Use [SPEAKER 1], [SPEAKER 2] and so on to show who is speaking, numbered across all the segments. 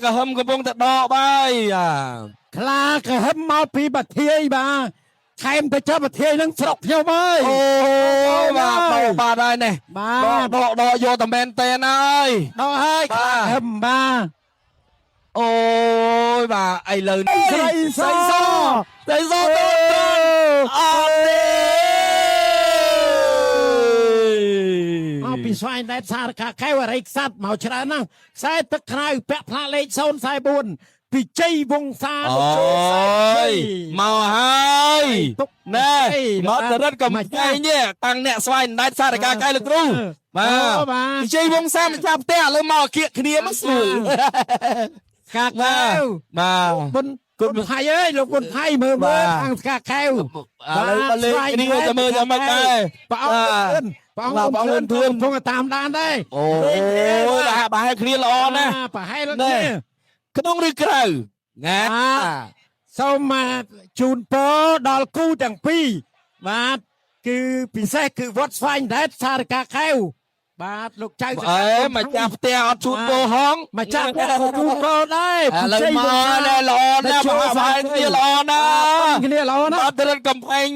[SPEAKER 1] កហឹមកំពុងតែដកបាយអា
[SPEAKER 2] ខ្លាកហឹមមកពីបាធាយបាទថែមទៅចុះបាធាយនឹងស្រុកខ្ញុំហើយ
[SPEAKER 1] អូបាទដកបាទហើយនេះ
[SPEAKER 2] បាទ
[SPEAKER 1] ដកដកដកយកតែមែនតែនហើយ
[SPEAKER 2] ដកហើយ
[SPEAKER 1] បាទ
[SPEAKER 2] ខ្លាកហឹមបាទ
[SPEAKER 1] អូយបាទឥឡូវនេះ
[SPEAKER 2] ស្រីស
[SPEAKER 1] ស្រីសស្រីសទៅទៅអត់ទេ
[SPEAKER 2] មកពីស្វែងដែតសារកាកែវអរិយខ្សាត់មកច្រើនណាស់ខ្សែទឹកខ្មៅពាក់ផ្លាកលេខ044ពីជ័យវង្សា
[SPEAKER 1] អូ
[SPEAKER 2] លោកចូលសែនជ័
[SPEAKER 1] យ
[SPEAKER 2] យ
[SPEAKER 1] មកហើយ
[SPEAKER 2] ទុក
[SPEAKER 1] ណែ
[SPEAKER 2] អី
[SPEAKER 1] មកតរិតកំ
[SPEAKER 2] មក
[SPEAKER 1] ែងនេះតាំងអ្នកស្វែងដែតសារកាកែវលោកគ្រូបាទ
[SPEAKER 2] អូបាទ
[SPEAKER 1] វិជ័យវង្សាម្ចាស់ផ្ទះឥឡូវមកគៀកគ្នាមកស្រួល
[SPEAKER 2] កាកែវ
[SPEAKER 1] បាទ
[SPEAKER 2] បុនគុណថៃអើយលោកបុនថៃមើលមើល
[SPEAKER 1] បាទ
[SPEAKER 2] ខាងស្កាកែវ
[SPEAKER 1] ឥឡូវមកលេងគ្នាទៅមើលយ៉ាងម៉េចដែរ
[SPEAKER 2] ព្រះអង្គ
[SPEAKER 1] បាទ
[SPEAKER 2] ធឿនព្រះអង្គ
[SPEAKER 1] បាទព្រះអង្គធឿន
[SPEAKER 2] កំពុងតែតាមដានដែរ
[SPEAKER 1] អូយបាទប្រហែលគ្នាល្អណាស់
[SPEAKER 2] បាទប្រហែល
[SPEAKER 1] ណែ
[SPEAKER 2] គ្នា
[SPEAKER 1] ក្នុងឬក្រៅណា
[SPEAKER 2] បាទ សូមមកជូនពរដល់គូទាំងពីរបាទគឺពិសេសគឺវត្តស្វែងដែតសារកាកែវបាទលោកចៅស
[SPEAKER 1] អេម្ចាស់ផ្ទះអត់ជូនពោហង
[SPEAKER 2] ម្ចាស់ផ្ទះក៏ជូនពរដែរ
[SPEAKER 1] ឥឡូវមកណែល្អណាស់ប្រហែលគ្នាល្អណាស់
[SPEAKER 2] គ្នាល្អណាស់
[SPEAKER 1] បាទរិទ្ធកំផែង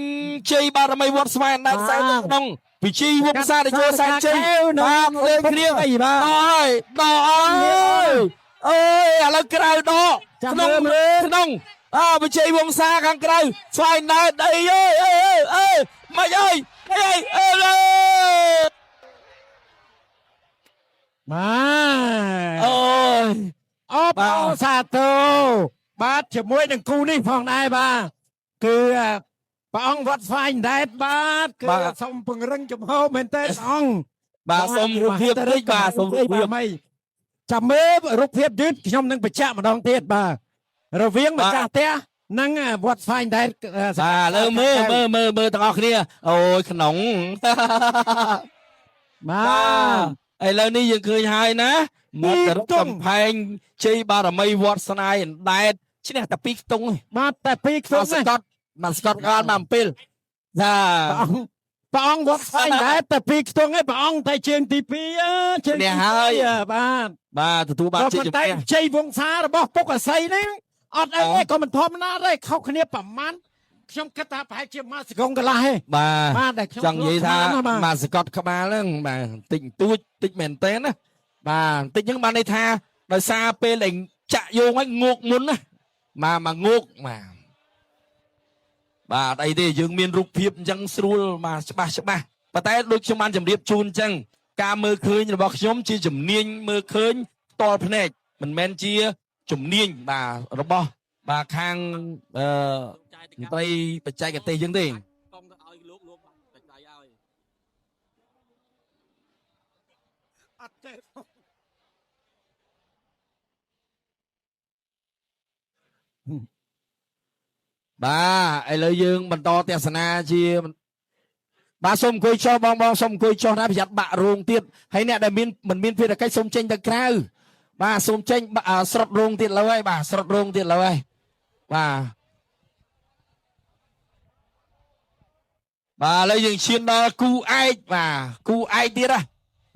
[SPEAKER 1] ជ័យបារមីវត្តស្វែងដែតសែនក្នុងពិជ័យវង្សាតជោសែនជ័យបាទលេងគ្នា
[SPEAKER 2] អីបាទ
[SPEAKER 1] ដកហើយដកហើយអើយឥឡូវក្រៅដក
[SPEAKER 2] ចាំ
[SPEAKER 1] ក្នុង
[SPEAKER 2] មើលមើល
[SPEAKER 1] ក្នុងអើវិជ័យវង្សាខាងក្រៅស្វែងដែតអីអើយអើយអើយមិនអើយអើយអើយ
[SPEAKER 2] បាទ
[SPEAKER 1] អូយ
[SPEAKER 2] អប
[SPEAKER 1] បាទ
[SPEAKER 2] អរសាទរបាទជាមួយនឹងគូនេះផងដែរបាទគឺព្រះអង្គវត្តស្វែងដែតបាទគឺសូមពង្រឹងចំហមែនតើព្រះអង្គ
[SPEAKER 1] បាទសូមរូបភាពតិចបាទសូមរូបភាព
[SPEAKER 2] បាទចាំមើលរូបភាពយឺតខ្ញុំនឹងបញ្ជាក់ម្ដងទៀតបាទរវាង
[SPEAKER 1] បាទ
[SPEAKER 2] ម្ចាស់ផ្ទះនិងវត្តស្វែងដែត
[SPEAKER 1] បាទលើមើលមើលមើលមើលទាំងអស់គ្នាអូយក្នុង
[SPEAKER 2] បា
[SPEAKER 1] បាទ
[SPEAKER 2] ទ
[SPEAKER 1] ឥឡូវនេះយើងឃើញហើយណាមកទៅរក
[SPEAKER 2] ពីរខ្ទង់
[SPEAKER 1] កំផែងជ័យបារមីវត្តស្នាយអណ្ដែតឈ្នះតែពីរខ្ទង់ឯង
[SPEAKER 2] បាទតែពីរខ្ទង់
[SPEAKER 1] មកស្កត់មកស្កត់ក្បាលមកអំពីលចា
[SPEAKER 2] ព្រះអង្គព្រះអង្គវត្តស្វែងដែតតែពីរខ្ទង់ឯងព្រះអង្គតែជើងទី2អើជើងទី
[SPEAKER 1] ឈ្នះហើយ
[SPEAKER 2] ពីរបាទ
[SPEAKER 1] បាទទទួលបាន
[SPEAKER 2] ក៏ប៉ុន្តែ
[SPEAKER 1] ជ័យជំនះ
[SPEAKER 2] ជ័យវង្សារបស់ពុកអស័យនេះអត់អី
[SPEAKER 1] អូ
[SPEAKER 2] ទេក៏មិនធម្មតាដែរខុសគ្នាប្រមាណខ្ញុំគិតថាប្រហែលជាមួយសកុងកន្លះទេ
[SPEAKER 1] បាទ
[SPEAKER 2] បាទដែលខ្ញុំ
[SPEAKER 1] ចង់និយាយថា
[SPEAKER 2] ស្មានណាបាទ
[SPEAKER 1] មកស្កត់ក្បាលហ្នឹងបាទតិចបន្តួចតិចមែនតើណាបាទតិចហ្នឹងបានន័យថាដោយសារពេលដែលចាក់យោងហ្នឹងងោកមុនណាបាទមកងោកបាទបាទអត់អីទេយើងមានរូបភាពអញ្ចឹងស្រួលបាទច្បាស់ច្បាស់ប៉ុន្តែដូចខ្ញុំបានជម្រាបជូនអញ្ចឹងការមើលឃើញរបស់ខ្ញុំជាជំនាញមើលឃើញផ្ទាល់ភ្នែកមិនមែនជាជំនាញបាទរបស់បាទខាងអឺមន្ត្រីបច្ចេកទេសយើងទេ
[SPEAKER 3] កុំទៅឲ្យលោកលោកបច្ច័យឲ្យ
[SPEAKER 2] អត់ទេ
[SPEAKER 1] បាទឥឡូវយើងបន្តទស្សនាជាបាទសូមអង្គុយចុះបងបងសូមអង្គុយចុះណាប្រយ័ត្នបាក់រោងទៀតហើយអ្នកដែលមានមិនមានភារកិច្ចសូមចេញទៅក្រៅបាទសូមចេញបាក់ស្រុតរោងទៀតលើហើយបាទស្រុតរោងទៀតលើហើយបាទបាទឥឡូវយើងឈានដល់គូឯកបាទគូឯកទៀតណា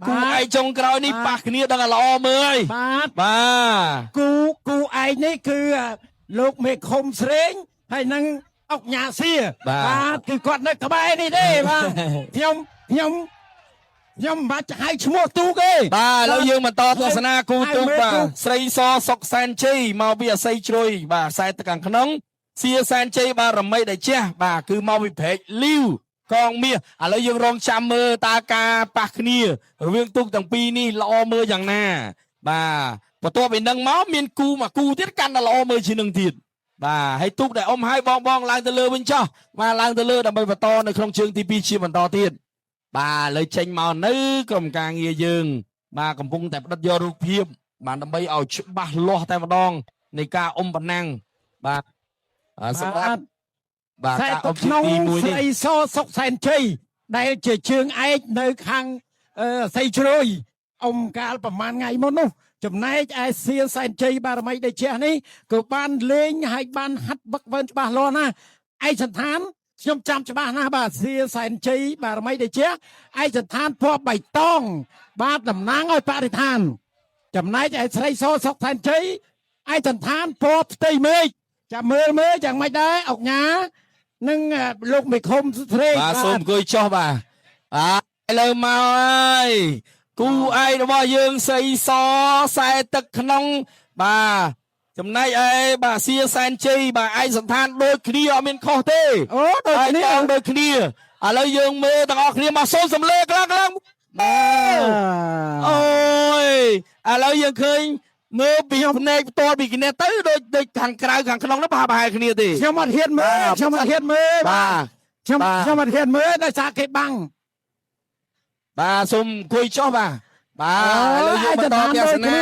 [SPEAKER 1] គូឯកចុងក្រោយនេះប៉ះគ្នាដឹងតែល្អមើលហើយ
[SPEAKER 2] បាទ
[SPEAKER 1] បាទ
[SPEAKER 2] គូគូឯងនេះគឺលោកមេឃុំស្រេងហើយនឹងអុកញ៉ាសៀ
[SPEAKER 1] បាទ
[SPEAKER 2] គឺគាត់នៅក្បែរនេះទេបាទខ្ញុំខ្ញុំខ្ញុំមិនបាច់ហៅឈ្មោះទូកទេ
[SPEAKER 1] បាទឥឡូវយើងបន្តទស្សនាគូទូកបាទ
[SPEAKER 2] ហើយមើលទូក
[SPEAKER 1] ស្រីសសុកសែនជ័យមកពីអស័យជ្រុយបាទខ្សែទឹកខាងក្នុងសៀសែនជ័យបារមីដែលជះបាទគឺមកពីព្រែកលីវកងមាសឥឡូវយើងរងចាំមើលតើការប៉ះគ្នារវាងទូកទាំងពីរនេះល្អមើលយ៉ាងណា បាទបន្ទាប់ពីនឹងមកមានគូមួយគូទៀតកាន់តែល្អមើលជាងនឹងទៀតបាទហើយទូកដែលអ៊ំឲ្យបងបងឡើងទៅលើវិញចោះបាទឡើងទៅលើដើម្បីបន្តនៅក្នុងជើងទី2ជាបន្តទៀតបាទឥឡូវចេញមកនៅក្រុមការងារយើង បាទកំពុងតែផ្ដិតយករូបភាពបាទដើម្បីឲ្យច្បាស់លាស់តែម្ដងនៃការអុំប៉ុណ្ណាំងបាទសម្រាប់បាទ
[SPEAKER 2] ខ្សែ
[SPEAKER 1] ការអុំ
[SPEAKER 2] ទឹកក្នុង
[SPEAKER 1] ជាទី1
[SPEAKER 2] ស្
[SPEAKER 1] នេះ
[SPEAKER 2] រីសសុកសែនជ័យដែលជាជើងឯកនៅខាងសីជ្រោយអុំកាលប្រហែលថ្ងៃមុននោះចំណែកឯសៀសែនជ័យបារមីដេជះនេះក៏បានលេងហើយបានហាត់វឹកវើច្បាស់លាស់ណាស់ឯកសណ្ឋានខ្ញុំចាំច្បាស់ណាស់បាទសៀសែនជ័យបារមីដេជះឯកសណ្ឋានពណ៌បៃតងបាទតំណាងឲ្យបរិស្ថាន ចំណែកឯស្រីសសុកសែនជ័យ ឯកសណ្ឋានពណ៌ផ្ទៃមេឃចាំមើលមើលយ៉ាងម៉េចដែរអុកញ៉ានិងលោកមេឃុំស្រេង
[SPEAKER 1] បាទសូមអង្គុយចុះបាទបាទឥឡូវមកហើយគូឯករបស់យើងសីសខ្សែទឹកក្នុងបាទចំណែកឯបាទសៀសែនជ័យបាទឯកសន្តានដូចគ្នាអត់មានខុសទេ
[SPEAKER 2] អូដូច
[SPEAKER 1] ឯ
[SPEAKER 2] គ្នា
[SPEAKER 1] កតងដូចគ្នាឥឡូវយើងមើលទាំងអស់គ្នាមកសូមសំលេងខ្លាំងខ្លាំងអូយឥឡូវយើងឃើញមើលពីភ្នែកផ្ទាល់ពីគ្នាទៅដូចដូចខាងក្រៅខាងក្នុងនោះប្រហាក់ប្រហែលគ្នាទេ
[SPEAKER 2] ខ្ញុំអត់ហ៊ានមើល
[SPEAKER 1] បាទ
[SPEAKER 2] ខ្ញុំអត់ហ៊ានមើល
[SPEAKER 1] បាទ
[SPEAKER 2] ខ្ញុំ
[SPEAKER 1] បាទ
[SPEAKER 2] ខ្ញុំអត់ហ៊ានមើលដោយសារគេបាំង
[SPEAKER 1] បាទសូមអង្គុយចុះបាទបាទឥឡូវយើងបន្តទស្សនា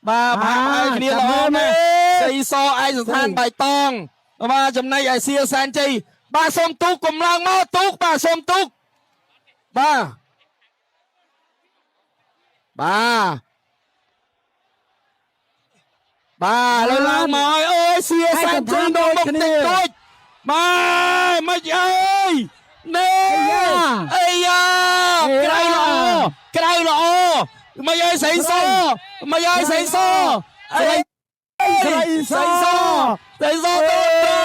[SPEAKER 1] បាទប្រហាក់ប្រហែលគ្នាល្អណាស់សីសឯកសន្តានបៃតងបាទចំណែកឯសៀសែនជ័យបាទសូមទូកកំឡើងមកទូកបាទសូមទូកបាទបាទបាទឥឡូវឡើងមកហើយអូយសៀសែនជ័យដល់មុខតិចតួចបាទមិនអើយណែអីយ៉ាក្រៅល្អក្រៅល្អមិនអើយស្រីសមិនអើយស្រីសអី
[SPEAKER 2] ស្រីស
[SPEAKER 1] ស្រីសស្រីសទៅទៅ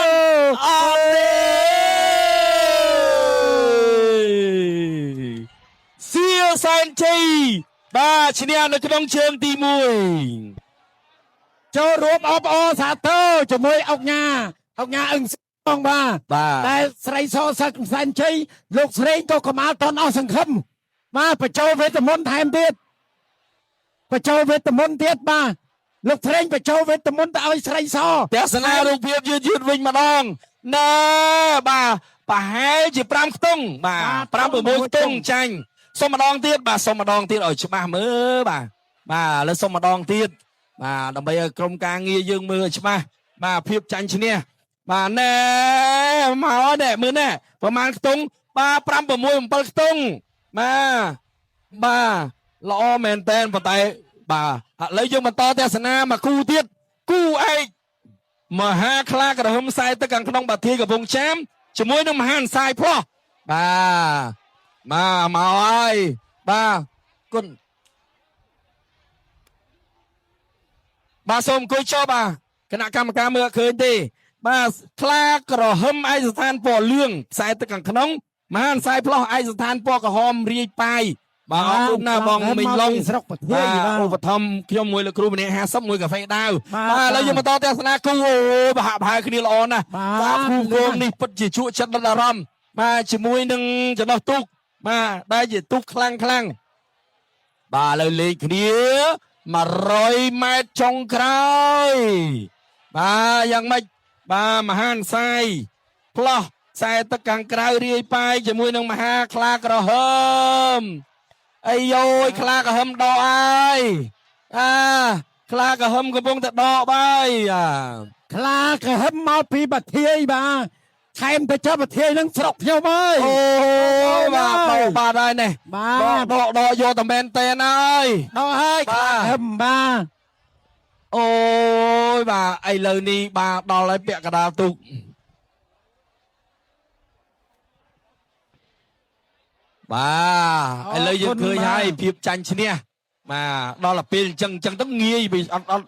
[SPEAKER 1] អត់ទេសៀសែនជ័យបាទឈ្នះនៅក្នុងជើងទី1
[SPEAKER 2] ចូលរួមអបអរសាទរជាមួយអុកញ៉ាអុកញ៉ាអឹងសងបាទ
[SPEAKER 1] បាទ
[SPEAKER 2] តែស្រីសសឹកសែនជ័យលោកស្រេងក៏កម្អល់តនអស់សង្ឃឹមបាទបញ្ចូលវេទមន្តថែមទៀតបញ្ចូលវេទមន្តទៀតបាទលោកស្រេងបញ្ចូលវេទមន្តទៅឲ្យស្រីស
[SPEAKER 1] ទស្សនារូបភាពយឺតយឺតវិញម្ដងណែបាទប្រហែលជា5ខ្ទង់បាទ5 6ខ្ទង់ចាញ់សុំម្ដងទៀតបាទសុំម្ដងទៀតឲ្យច្បាស់មើលបាទបាទឥឡូវសុំម្ដងទៀតបាទដើម្បីឲ្យក្រុមការងារយើងមើលឲ្យច្បាស់បាទភាពចាញ់ឈ្នះបាទណែមកហើយណែមើលណែប្រហែលខ្ទង់បាទ5 6 7ខ្ទង់បាទបាទល្អមែនតែនប៉ុន្តែបាទឥឡូវយើងបន្តទស្សនាមកគូទៀតគូឯក មហាខ្លាក្រហមខ្សែទឹកខាងក្នុងបាធាយកំពង់ចាមជាមួយនឹងមហាអន្សាយផ្លោះបាទបាទមកហើយបាទគុណបាទសូមអង្គុយចុះបាទគណៈកម្មការមើលអត់ឃើញទេ បាទខ្លាក្រហមឯកស្ថានពណ៌លឿងខ្សែទឹកខាងក្នុងមហាអន្សាយផ្លោះឯកស្ថានពណ៌ក្រហមរាយប៉ាយបាទអរគុណណាស់បងមីងឡុង
[SPEAKER 2] ស្រុកប្រធាយ
[SPEAKER 1] បាទ
[SPEAKER 2] បាទ
[SPEAKER 1] ឧបត្ថម្ភខ្ញុំមួយលោកគ្រូម្នាក់50មួយកាហ្វេដាវ
[SPEAKER 2] បាទ
[SPEAKER 1] បាទឥឡូវយើងបន្តទស្សនាគូអូយប្រហាក់ប្រហែលគ្នាល្អណាស់
[SPEAKER 2] បាទ
[SPEAKER 1] ការភូមិគងនេះពិតជាជក់ចិត្តដល់អារម្មណ៍បាទជាមួយនឹងចំណោះទូកបាទដែលជាទូកខ្លាំងខ្លាំងបាទឥឡូវលេខគ្នា100ម៉ែត្រចុងក្រោយបាទយ៉ាងម៉េចបាទមហានសាយផ្លោះខ្សែទឹកខាងក្រៅរាយប៉ាយជាមួយនឹងមហាខ្លាក្រហម អីយយខ្លាក្រហមដកហើយអាខ្លាក្រហមកំពុងតែដកបាយអា
[SPEAKER 2] ខ្លាក្រហមមកពីបាធាយបាទថែមទៅចុះបាធាយនឹងស្រុកខ្ញុំហើយ
[SPEAKER 1] អូយបាទដកបាទហើយនេះ
[SPEAKER 2] បាទ
[SPEAKER 1] ដកដកដកយកតែមែនតែនហើយ
[SPEAKER 2] ដល់ហើយ
[SPEAKER 1] បាទ
[SPEAKER 2] ខ្លាក្រហមបាទ
[SPEAKER 1] អូយបាទឥឡូវនេះបាទដល់ហើយពាក់កណ្ដាលទូកបាទឥឡូវយើងឃើញហើយភាពចាញ់ឈ្នះបាទដល់ទៅពេលអញ្ចឹងអញ្ចឹងទៅងាយវាអត់អត់